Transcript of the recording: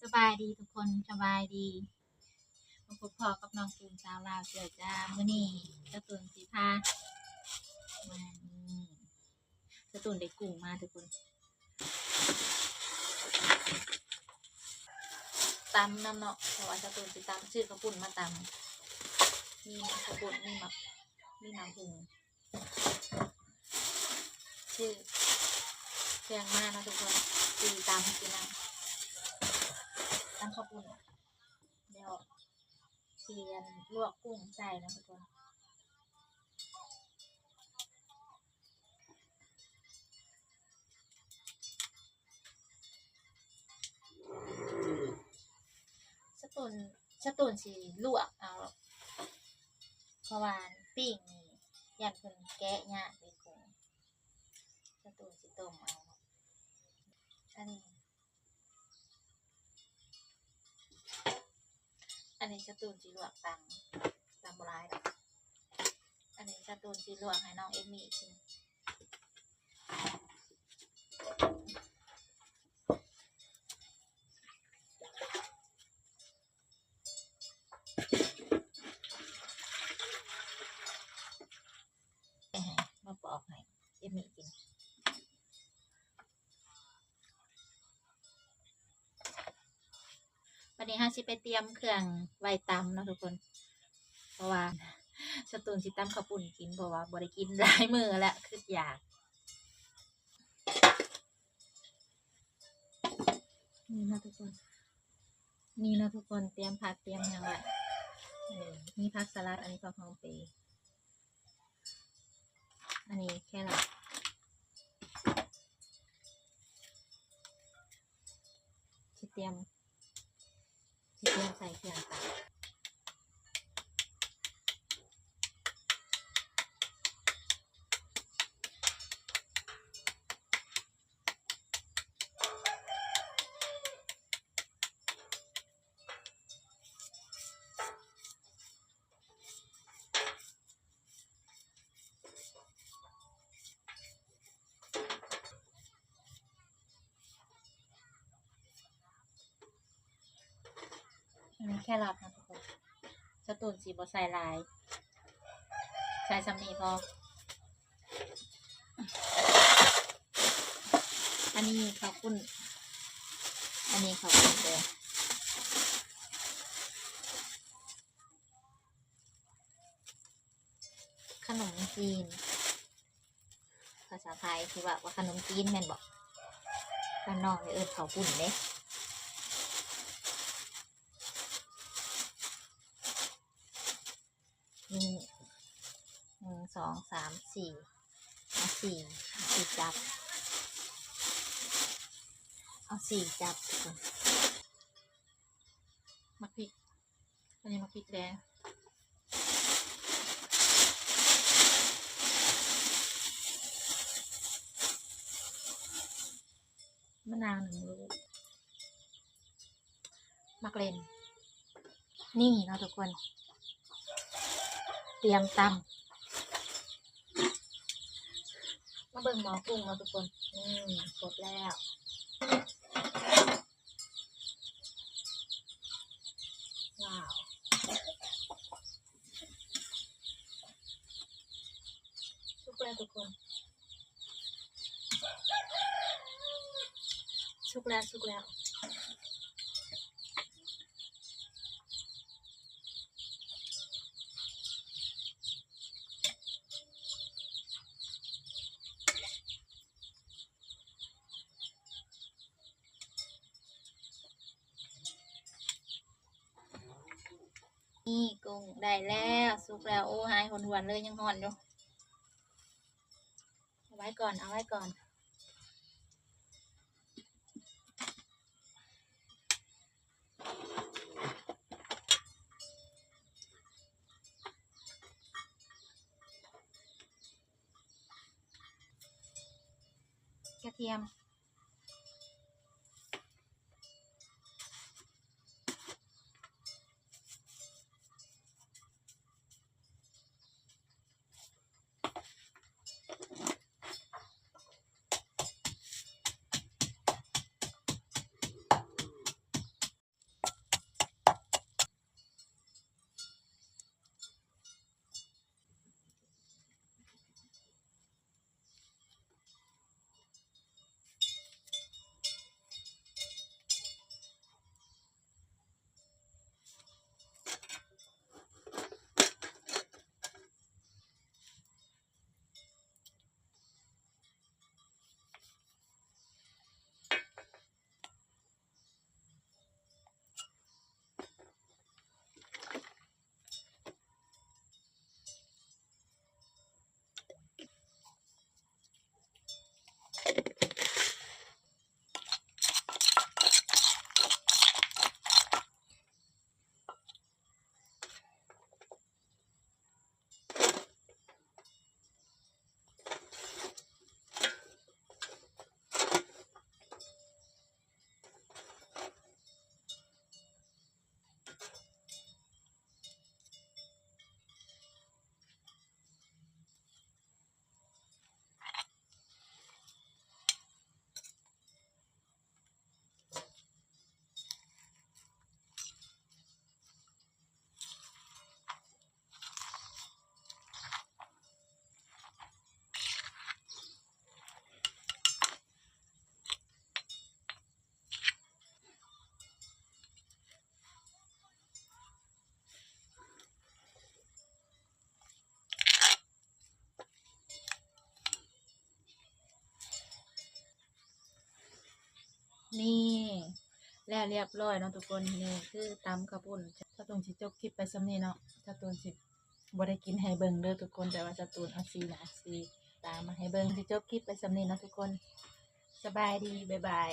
ສະບາຍດີທຸກຄົນ ສະບາຍດີ ມາພົບພໍ້ກັບນ້ອງຕູນສາວລາວເຈົ້າຈ້າ. ມື້ນີ້ສາວຕູນຊິພາ ມານີ້ ສາວຕູນໄດ້ກຸ້ງມາທຸກຄົນ ຕຳນຳເນາະ ເພາະວ່າສາວຕູນຊິຕຳ ຊື້ເຂົ້າປຸ້ນມາຕຳ ມີເຂົ້າປຸ້ນ ມີໝາກ ມີໝາກຫຸ່ງ ຊື້ເຄື່ອງມາເນາະທຸກຄົນ ຊິຕຳກິນນຳ ຕຳເຂົ້າປຸ້ນ ແລ້ວຊິ ອັນ ລວກກຸ້ງໃສ່ເນາະທຸກຄົນ. ສາວຕູນ ສາວຕູນຊິລວກເອົາ ເພາະວ່າປີ້ງນີ້ຢ້ານເພິ່ນແກະຍາກເດ້ກຸ້ງ ສາວຕູນຊິຕົ້ມເອົາ. ອັນນີ້ ອັນນີ້ສາວຕູນຊິລວກຕຳ ຕຳບໍ່ຫຼາຍດອກ ອັນນີ້ສາວຕູນຊິລວກໃຫ້ນ້ອງເອມມີ້ກິນ. ມາປອກໃຫ້ເອມມີ້ກິນ. ບັດນີ້ເຮົາຊິໄປຕຽມເຄື່ອງໄວ້ຕຳເນາະທຸກຄົນ ເພາະວ່າສາວຕູນຊິຕຳເຂົ້າປຸ້ນກິນ ເພາະວ່າບໍ່ໄດ້ກິນຫຼາຍມື້ແລ້ວ ຄຶດຢາກ. ນີ້ເນາະທຸກຄົນ ນີ້ເນາະທຸກຄົນ ຕຽມຜັກຕຽມຫຍັງໄວ້ ເອີ ມີຜັກສະຫຼັດ ອັນນີ້ຜັກຫອມເປ ອັນນີ້ແຄຣອດ ຊິຕຽມ ຊິຕຽມໃສ່ເຄື່ອງຕຳ. ອັນນີ້ແຄຣອດເນາະທຸກຄົນ ສາວຕູນຊິບໍ່ໃສ່ຫຼາຍ ໃສ່ສ່ຳນີ້ພໍ. ອັນນີ້ເຂົ້າປຸ້ນ ອັນນີ້ເຂົ້າປຸ້ນເດີ ຂະໜົມຈີນ ພາສາໄທຊິເວົ້າວ່າຂະໜົມຈີນແມ່ນບໍ່? ບ້ານນ້ອງເອີ້ນເຂົ້າປຸ້ນເດ້. ໜຶ່ງ ໜຶ່ງ ສອງ ສາມ ສີ່ ເອົາສີ່ ເອົາສີ່ຈັບ ເອົາສີ່ຈັບ ໝາກພິກ ອັນນີ້ໝາກພິກແດງ ມະນາວໜຶ່ງລູກ ໝາກເລັ່ນ ນີ້ເນາະທຸກຄົນ ຕຽມຕຳ. ມາເບິ່ງໝໍ້ກຸ້ງເນາະທຸກຄົນ ນີ້ ສົດແລ້ວ. ວ້າວ ສຸກແລ້ວທຸກຄົນ ສຸກແລ້ວ ສຸກແລ້ວ. ນີ້ ກຸ້ງໄດ້ແລ້ວ ສຸກແລ້ວ. ໂອ້ ຫາຍຫົນຫວນເລີຍ ຍັງຮ້ອນຢູ່. ເອົາໄວ້ກ່ອນ ເອົາໄວ້ກ່ອນ. ກະທຽມ. ແລ້ວຮຽບຮ້ອຍເນາະທຸກຄົນ. ນີ້ຄືຕຳເຂົ້າປຸ້ນ. ສາວຕູນຊິຈົບຄລິບໄປສ່ຳນີ້ເນາະ. ສາວຕູນຊິບໍ່ໄດ້ກິນໃຫ້ເບິ່ງເດີທຸກຄົນ, ແຕ່ວ່າສາວຕູນເອົາສີໜ້າສີຕາມາໃຫ້ເບິ່ງ. ຊິຈົບຄລິບໄປສ່ຳນີ້ເນາະທຸກຄົນ. ສະບາຍດີ, ບາຍບາຍ.